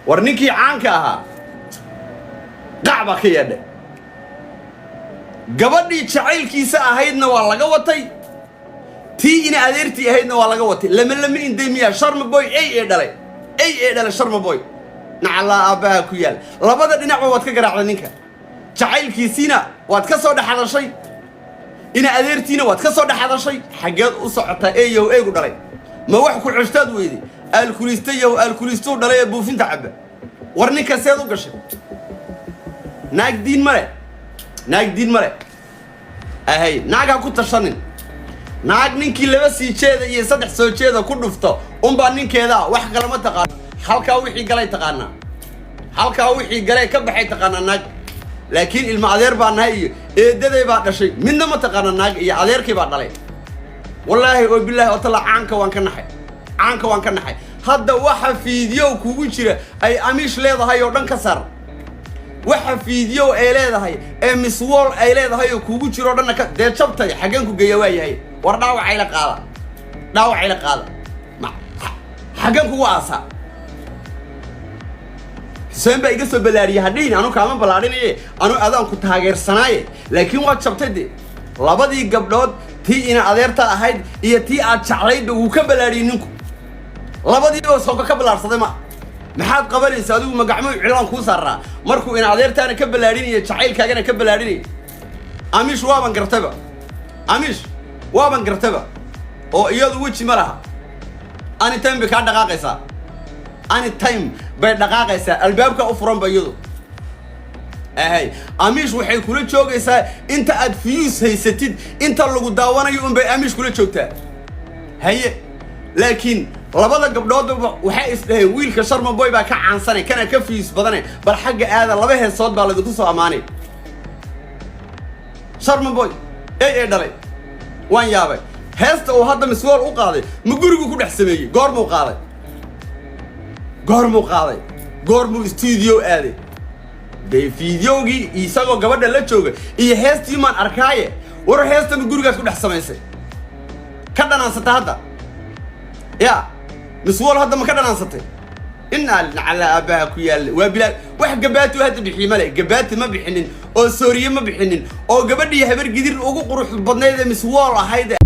War ninkii caanka ahaa qac baa ka yeedhay. Gabadhii jacaylkiisa ahaydna waa laga watay, tii ina adeertii ahaydna waa laga watay. Lama lama indemiya. Sharma Boy ey ee dhalay, ey ee dhalay. Sharma Boy, nacallaa aabbaha ku yaal. Labada dhinacba waad ka garaacday. Ninka jacaylkiisiina waad ka soo dhex hadashay, ina adeertiina waad ka soo dhex hadashay. Xaggeed u socotaa, eeyahow eegu dhalay? Ma wax ku ceshtaad weyday? Aalkuliista yahow, aalkuliistuu dhalay ee buufinta cabba. War ninka seed u gashay? Naag diin male, naag diin male ahay. Naag ha ku tashanin. Naag ninkii laba sii jeeda iyo saddex soo jeeda ku dhufto unbaa ninkeeda. Wax kalama taqaano. Halkaa wixii galay taqaanaa, halkaa wixii galay ka baxay taqaanaa naag. Laakiin ilma adeer baa nahay iyo eedaday baa dhashay midna ma taqaana. Naag iyo adeerkay baa dhalay. Wallaahi oo bilaahi oo tala, caanka waan ka naxay, caanka waan ka naxay. Hadda waxa video kugu jira ay Amiish leedahay oo dhan ka saar. Waxa video ay leedahay ee Miss World ay leedahay oo kugu jiro o dhanna ka dee jabtay. Xaggeen ku geeya? Waa yahay. War dhaawacayla qaada, dhaawacayla qaada. Xaggeen kugu aasaa? Xuseen baa iga soo ballaariyay hadhihin. Anu kaama ballaadhinaye, anu adaan ku taageersanaaye, laakiin waad jabtay de. Labadii gabdhood, tii ina adeerta ahayd iyo tii aad jeclaydba, wuu ka ballaadhiyey ninku. Labadiiba sooka ka ballaadhsaday. Ma maxaad qabanaysa adigu? Ma gacmuhu cilaan kuu saaraa markuu ina adeertaana ka ballaadhinayo, jacaylkaagana ka ballaadhinayo? Amiish waaban gartaba, Amiish waaban gartaba oo iyadu weji ma laha. Anytime bay kaa dhaqaaqaysaa, anytime bay dhaqaaqaysaa. Albaabka u furan ba iyadu ahay. Amiish waxay kula joogaysaa inta aad views haysatid, inta lagu daawanayo unbay Amiish kula joogtaa. Haye, laakiin labada gabdhoodba waxay isdhaheen wiilka Sharma Boy baa ka caansanay, kana ka views badane, bal xagga aada. Laba heesood baa laydinku soo ammaanay. Sharma Boy ey ee dhalay, waan yaabay. Heesta uu hadda Miss World u qaaday ma gurigu ku dhex sameeyey? Goormuu qaaday? Goormuu qaaday? Goormuu studio aaday? Dee videogii isagoo gabadha la jooga iyo heestii maan arkaaye. War heesta ma gurigaas ku dhex samaysay? Ka dhanaansatay hadda ya Miss World? Hadda ma ka dhanaansatay? Inaa nacala aabbaha ku yaalla. Waa bilaa wax gabaati hadda bixiye male. Gabaati ma bixinin oo sooriye ma bixinin oo gabadhii Habar Gidir ugu qurux badnayd ee Miss World ahayd.